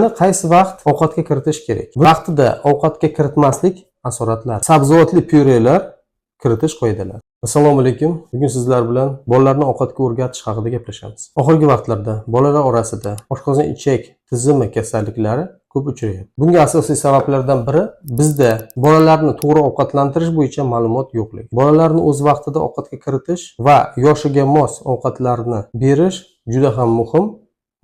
Bolani qaysi vaqt ovqatga kiritish kerak? Vaqtida ovqatga kiritmaslik asoratlari. Sabzavotli pyurelar kiritish qoidalari. Assalomu alaykum. Bugun sizlar bilan bolalarni ovqatga o'rgatish haqida gaplashamiz. Oxirgi vaqtlarda bolalar orasida oshqozon ichak tizimi kasalliklari ko'p uchrayapti. Bunga asosiy sabablardan biri bizda bolalarni to'g'ri ovqatlantirish bo'yicha ma'lumot yo'qligi. Bolalarni o'z vaqtida ovqatga kiritish va yoshiga mos ovqatlarni berish juda ham muhim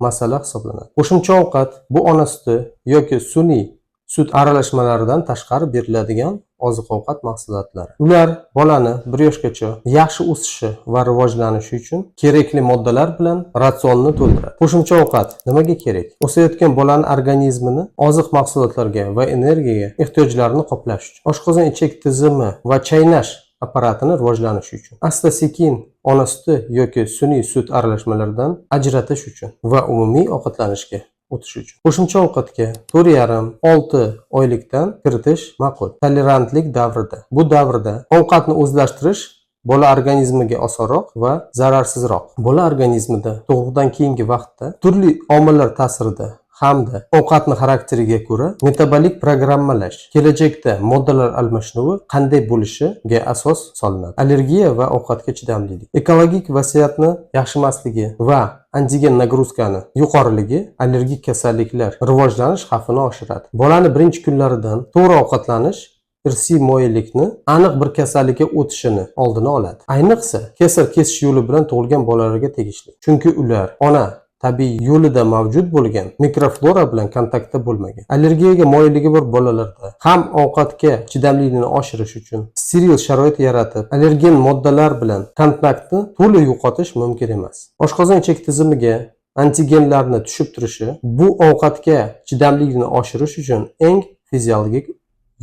masala hisoblanadi. Qo'shimcha ovqat bu ona suti yoki sun'iy sut aralashmalaridan tashqari beriladigan oziq-ovqat mahsulotlari. Ular bolani 1 yoshgacha yaxshi o'sishi va rivojlanishi uchun kerakli moddalar bilan ratsionni to'ldiradi. Qo'shimcha ovqat nimaga kerak? O'sayotgan bolani organizmini oziq mahsulotlarga va energiyaga ehtiyojlarini qoplash uchun. Oshqozon ichak tizimi va chaynash apparatini rivojlanishi uchun. Asta-sekin ona suti yoki sun'iy sut aralashmalaridan ajratish uchun va umumiy ovqatlanishga o'tish uchun. Qo'shimcha ovqatga 4,5-6 oylikdan kiritish ma'qul. Tolerantlik davrida. Bu davrda ovqatni o'zlashtirish bola organizmiga osonroq va zararsizroq. Bola organizmida tug'ruqdan keyingi vaqtda turli omillar ta'sirida hamda ovqatni xarakteriga ko'ra metabolik programmalash, kelajakda moddalar almashinuvi qanday bo'lishiga asos solinadi. Allergiya va ovqatga chidamlilik. Ekologik vaziyatni yaxshimasligi va antigen нагрузка ni yuqoriligi allergik kasalliklar rivojlanish xavfini oshiradi. Bolani birinchi kunlaridan to'g'ri ovqatlanish irsiy moyillikni aniq bir kasallikka o'tishini oldini oladi. Ayniqsa, kesar kesish yo'li bilan tug'ilgan bolalarga tegishli. Chunki ular ona tabiiy yo'lida mavjud bo'lgan mikroflora bilan kontaktda bo'lmagan. Allergiyaga moyilligi bor bolalarda ham ovqatga chidamlilikni oshirish uchun steril sharoit yaratib, allergen moddalar bilan kontaktni to'la yo'qotish mumkin emas. Oshqozon ichak tizimiga antigenlarni tushib turishi bu ovqatga chidamlilikni oshirish uchun eng fiziologik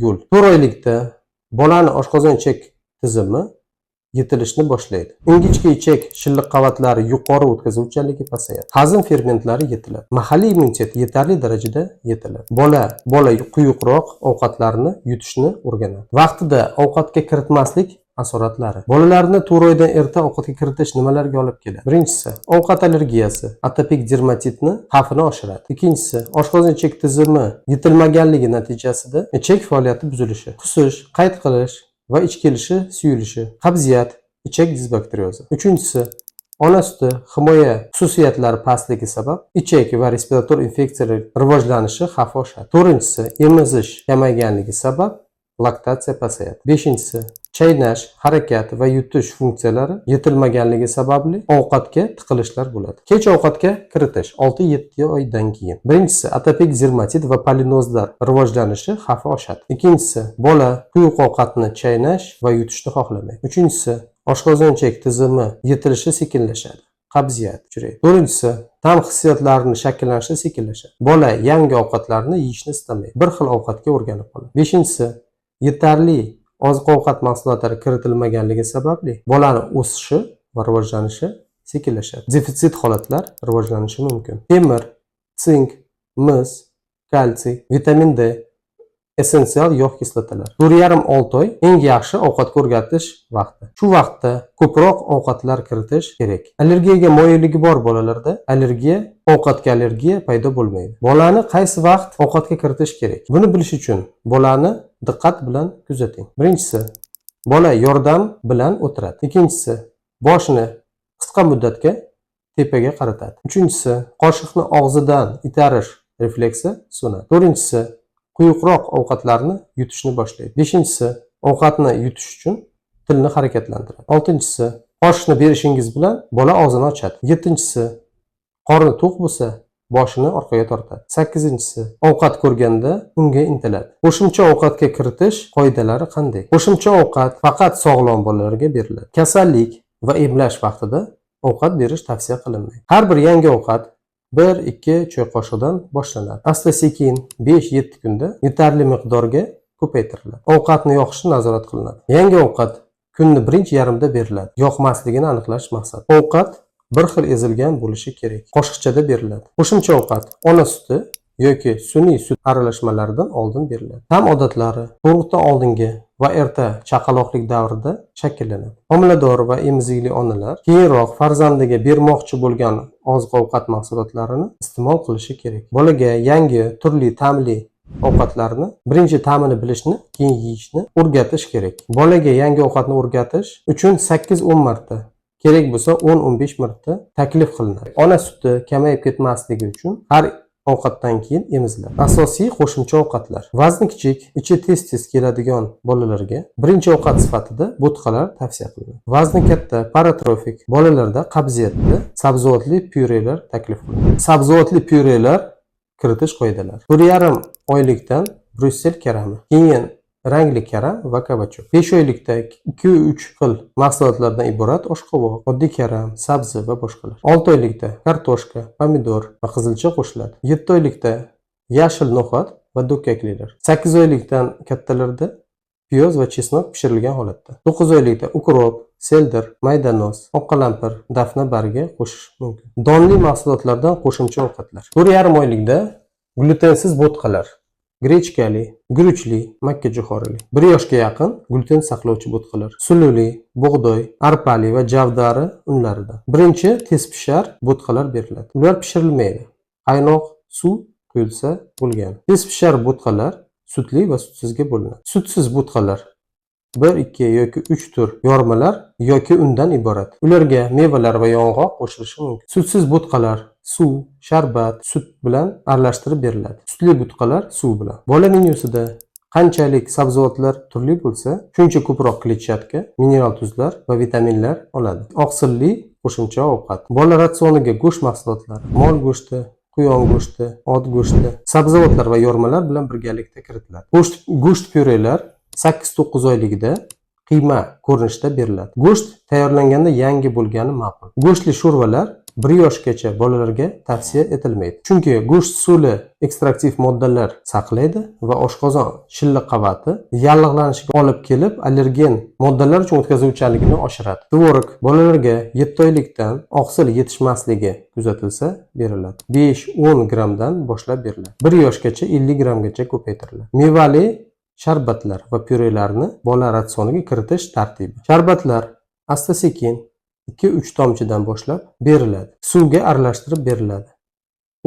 yo'l. 4 oylikda bolani oshqozon ichak tizimi yetilishni boshlaydi. Ingichka ichak shilliq qavatlari yuqori o'tkazuvchanligi pasayadi. Hazm fermentlari yetiladi. Mahalliy immunitet yetarli darajada yetiladi. Bola quyuqroq ovqatlarni yutishni o'rganadi. Vaqtida ovqatga kiritmaslik asoratlari. Bolalarni 4 oydan erta ovqatga kiritish nimalarga olib keladi? Birinchisi, ovqat allergiyasi, atopik dermatitni xavfini oshiradi. Ikkinchisi, oshqozon ichak tizimi yetilmaganligi natijasida ichak faoliyati buzilishi, qusish, qayt qilish va ich kelishi suyulishi, qabziyat, ichak disbakteriozi. Uchinchisi, ona suti himoya xususiyatlari pastligi sabab ichak va respirator infeksiyalar rivojlanishi xavfi oshadi. To'rtinchisi, emizish kamayganligi sabab laktatsiya pasayadi. Beshinchisi, chaynash, harakat va yutish funksiyalari yetilmaganligi sababli ovqatga tiqilishlar bo'ladi. Kech ovqatga kiritish 6-7 oydan keyin. Birinchisi, atopik dermatit va polinozlar rivojlanishi xavfi oshadi. Ikkinchisi, bola quyuq ovqatni chaynash va yutishni xohlamaydi. Uchinchisi, oshqozon ichak tizimi yetilishi sekinlashadi. Qabziyat uchraydi. To'rtinchisi, ta'm hissiyotlarini shakllanishi sekinlashadi. Bola yangi ovqatlarni yeyishni istamaydi. Bir xil ovqatga o'rganib qoladi. Beshinchisi, yetarli oziq-ovqat mahsulotlari kiritilmaganligi sababli bolani o'sishi va rivojlanishi sekinlashadi. Defitsit holatlar rivojlanishi mumkin. Temir, sink, mis, kalsiy, vitamin D, essensial yog' kislotalar. 4,5-6 oy eng yaxshi ovqatga o'rgatish vaqti. Shu vaqtda ko'proq ovqatlar kiritish kerak. Allergiyaga moyilligi bor bolalarda allergiya, ovqatga allergiya paydo bo'lmaydi. Bolani qaysi vaqt ovqatga kiritish kerak? Buni bilish uchun bolani diqqat bilan kuzating. Birinchisi, bola yordam bilan o'tiradi. Ikkinchisi, boshini qisqa muddatga tepaga qaratadi. Uchinchisi, qoshiqni og'zidan itarish refleksi so'nadi. To'rtinchisi, quyuqroq ovqatlarni yutishni boshlaydi. Beshinchisi, ovqatni yutish uchun tilni harakatlantiradi. Oltinchisi, qoshiqni berishingiz bilan bola og'zini ochadi. Yettinchisi, qorni to'q bo'lsa, boshini orqaga tortadi. Sakkizinchisi, ovqat ko'rganda unga intiladi. Qo'shimcha ovqatga kiritish qoidalari qanday? Qo'shimcha ovqat faqat sog'lom bolalarga beriladi. Kasallik va emlash vaqtida ovqat berish tavsiya qilinmaydi. Har bir yangi ovqat 1-2 choy qoshiqdan boshlanadi. Asta-sekin 5-7 kunda yetarli miqdorga ko'paytiriladi. Ovqatni yoqishi nazorat qilinadi. Yangi ovqat kunni birinchi yarmida beriladi. Yoqmasligini aniqlash maqsad. Ovqat bir xil ezilgan bo'lishi kerak. Qoshiqchada beriladi. Qo'shimcha ovqat ona suti yoki sun'iy sut aralashmalaridan oldin beriladi. Ta'm odatlari tug'ruqdan oldingi va erta chaqaloqlik davrida shakllanadi. Homilador va emizikli onalar keyinroq farzandiga bermoqchi bo'lgan oziq-ovqat mahsulotlarini iste'mol qilishi kerak. Bolaga yangi turli ta'mli ovqatlarni birinchi ta'mini bilishni, keyin yeyishni o'rgatish kerak. Bolaga yangi ovqatni o'rgatish uchun 8-10 marta, kerak bo'lsa 10-15 marta taklif qilinadi. Ona suti kamayib ketmasligi uchun har ovqatdan keyin emiziladi. Asosiy qo'shimcha ovqatlar. Vazni kichik, ichi tez-tez keladigan bolalarga birinchi ovqat sifatida bo'tqalar tavsiya qilinadi. Vazni katta, paratrofik bolalarda qabziyatda sabzavotli pyurelar taklif qilinadi. Sabzavotli pyurelar kiritish qoidalari. 1,5 oylikdan Bryussel karami, keyin rangli karam va кабачок. 5 oylikda 2-3 xil mahsulotlardan iborat oshqovoq, oddiy karam, sabzi va boshqalar. 6 oylikda kartoshka, pomidor va qizilcha qo'shiladi. 7 oylikda yashil no'xat va dukkaklilar. 8 oylikdan kattalarda piyoz va чеснок pishirilgan holatda. 9 oylikda укроп, selder, maydanoz, oq qalampir, dafna bargi qo'shish mumkin. Donli mahsulotlardan qo'shimcha ovqatlar. 1,5 oylikda glyutensiz bo'tqalar: grechkali, guruchli, makkajo'xorili. 1 yoshga yaqin gluten saqlovchi bo'tqalar: sululi, bug'doy, arpali va javdari unlaridan. Birinchi tezpishar bo'tqalar beriladi. Ular pishirilmaydi. Qaynoq suv quyilsa bo'lgani. Tezpishar bo'tqalar sutli va sutsizga bo'linadi. Sutsiz bo'tqalar 1, 2 yoki 3 tur yormalar yoki undan iborat. Ularga mevalar va yong'oq qo'shilishi mumkin. Sutsiz bo'tqalar suv, sharbat, sut bilan aralashtirib beriladi. Sutli bo'tqalar suv bilan. Bola menyusida qanchalik sabzavotlar turli bo'lsa, shuncha ko'proq kletchatka, mineral tuzlar va vitaminlar oladi. Oqsilli qo'shimcha ovqat. Bola ratsioniga go'sht mahsulotlari, mol go'shti, quyon go'shti, ot go'shti, sabzavotlar va yormalar bilan birgalikda kiritiladi. Go'sht pyurelar 8-9 oyligida qiyma ko'rinishida beriladi. Go'sht tayyorlanganda yangi bo'lgani ma'qul. Go'shtli sho'rvalar 1 yoshgacha bolalarga tavsiya etilmaydi. Chunki go'sht suli ekstraktiv moddalar saqlaydi va oshqozon shilliq qavati yallig'lanishiga olib kelib, allergen moddalar uchun o'tkazuvchanligini oshiradi. Tvorog bolalarga 7 oylikdan oqsil yetishmasligi kuzatilsa beriladi. 5-10 grammdan boshlab beriladi. 1 yoshgacha 50 grammgacha ko'paytiriladi. Mevali sharbatlar va pyurelarni bola ratsioniga kiritish tartibi. Sharbatlar asta-sekin 2-3 tomchidan boshlab beriladi. Suvga aralashtirib beriladi.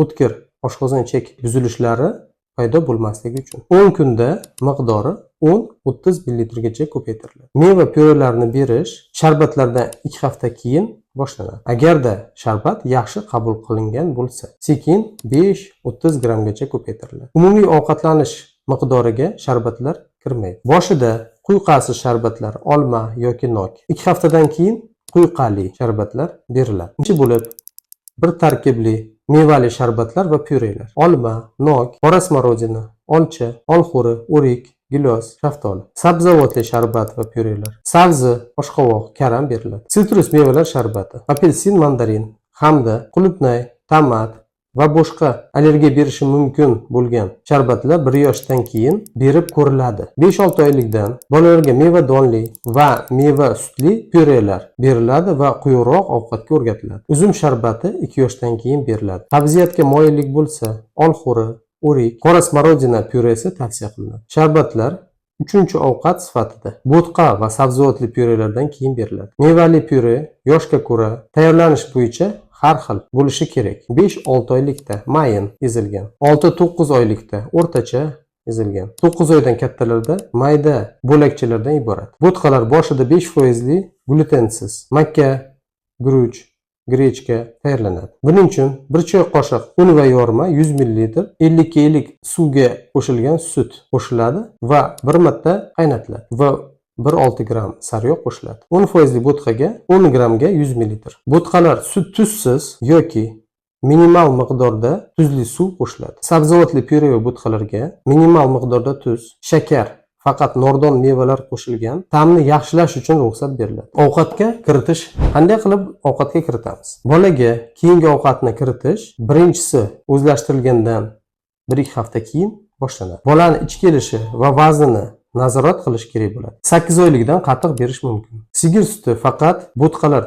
O'tkir oshqozon ichak buzilishlari paydo bo'lmasligi uchun. 10 kunda miqdori 10-30 millilitrgacha ko'paytiriladi. Meva pyurelarini berish sharbatlardan 2 hafta keyin boshlanadi. Agarda sharbat yaxshi qabul qilingan bo'lsa, sekin 5-30 grammgacha ko'paytiriladi. Umumiy ovqatlanish miqdoriga sharbatlar kirmaydi. Boshida quyqasiz sharbatlar, olma yoki nok. 2 haftadan keyin quyqali sharbatlar beriladi. Birinchi bo'lib bir tarkibli mevali sharbatlar va pyurelar: olma, nok, qora смородина, olcha, olxo'ri, o'rik, gilos, shaftoli. Sabzavotli sharbat va pyurelar: sabzi, oshqovoq, karam beriladi. Sitrus mevalar sharbati: apelsin, mandarin hamda qulupnay, tomat va boshqa allergiya berishi mumkin bo'lgan sharbatlar 1 yoshdan keyin berib ko'riladi. 5-6 oylikdan bolalarga meva donli va meva sutli pyurelar beriladi va quyuqroq ovqatga o'rgatiladi. Uzum sharbati 2 yoshdan keyin beriladi. Qabziyatga moyillik bo'lsa, olxo'ri, o'rik, qora смородина pyuresi tavsiya qilinadi. Sharbatlar uchinchi ovqat sifatida bo'tqa va sabzavotli pyurelardan keyin beriladi. Mevali pyure yoshga ko'ra tayyorlanish bo'yicha har xil bo'lishi kerak. 5-6 oylikda mayin ezilgan, 6-9 oylikda o'rtacha ezilgan, 9 oydan kattalarda mayda bo'lakchalardan iborat. Bo'tqalar boshida 5 foizli glyutensiz makka, guruch, grechka tayyorlanadi. Buning uchun 1 choy qoshiq un va yorma 100 ml 50 ga 50 suvga qo'shilgan sut qo'shiladi va bir marta qaynatiladi va 1,6 gramm sariyog' qo'shiladi. 10 foizli bo'tqaga 10 grammga 100 ml. Bo'tqalar sut tuzsiz yoki minimal miqdorda tuzli suv qo'shiladi. Sabzavotli pyure va bo'tqalarga minimal miqdorda tuz, shakar, faqat nordon mevalar qo'shilgan ta'mni yaxshilash uchun ruxsat beriladi. Ovqatga kiritish. Qanday qilib ovqatga kiritamiz? Bolaga keyingi ovqatni kiritish birinchisi o'zlashtirilgandan 1-2 hafta keyin boshlanadi. Bolani ich kelishi va vaznini Nazorat qilish kerak bo'ladi. 8 oylikdan qatiq berish mumkin. Sigir suti faqat bo'tqalar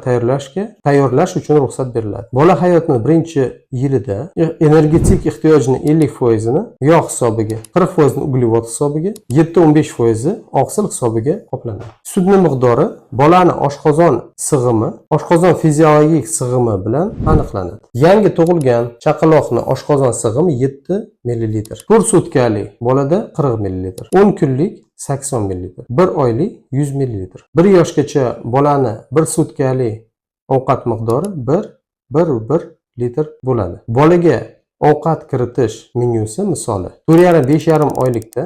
tayyorlash uchun ruxsat beriladi. Bola hayotini birinchi yilida energetik ehtiyojini 50%ini yog' hisobiga, 40%ini uglevod hisobiga, 7-15%i oqsil hisobiga qoplanadi. Sutni miqdori bolani oshqozon sig'imi, oshqozon fiziologik sig'imi bilan aniqlanadi. Yangi tug'ilgan chaqaloqni oshqozon sig'imi 7 ml. 4 sutkalik bolada 40 ml. 10 kunlik 80 ml. 1 oylik 100 ml. 1 yoshgacha bolani 1 sutkalik ovqat miqdori 1 1 1 litr bo'ladi. Bolaga ovqat kiritish menyusi misoli: 4,5, 5,5 oylikda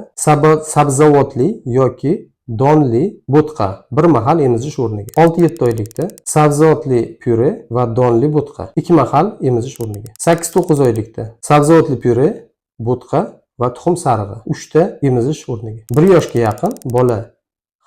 sabzavotli yoki donli bo'tqa bir mahal emizish o'rniga. 6-7 oylikda sabzavotli pyure va donli bo'tqa ikki mahal emizish o'rniga. 8-9 oylikda sabzavotli pyure, bo'tqa va tuxum sarig'i 3 ta emizish o'rniga. 1 yoshga yaqin bola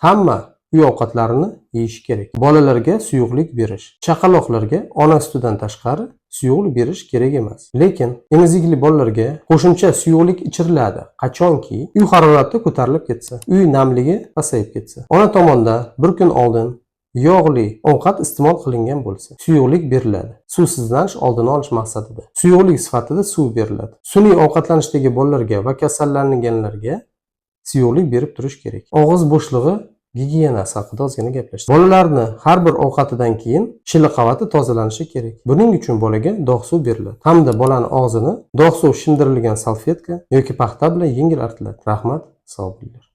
hamma uy ovqatlarini yeyishi kerak. Bolalarga suyuqlik berish. Chaqaloqlarga ona sutidan tashqari suyuqlik berish kerak emas. Lekin emizikli bolalarga qo'shimcha suyuqlik ichiriladi. Qachonki uy harorati ko'tarilib ketsa, uy namligi pasayib ketsa, ona tomondan bir kun oldin yog'li ovqat iste'mol qilingan bo'lsa, suyuqlik beriladi. Suvsizlanish oldini olish maqsadida. Suyuqlik sifatida suv beriladi. Sun'iy ovqatlanishdagi bolalarga va kasallanganlarga suyuqlik berib turish kerak. Og'iz bo'shlig'i gigiyenasi haqida ozgina gaplashdik. Bolalarni har bir ovqatidan keyin shili qavati tozalanishi kerak. Buning uchun bolaga dog' suv beriladi hamda bolani og'zini dog' suv shimdirilgan salfetka yoki paxta bilan yengil artiladi. Rahmat, sog' bo'linglar.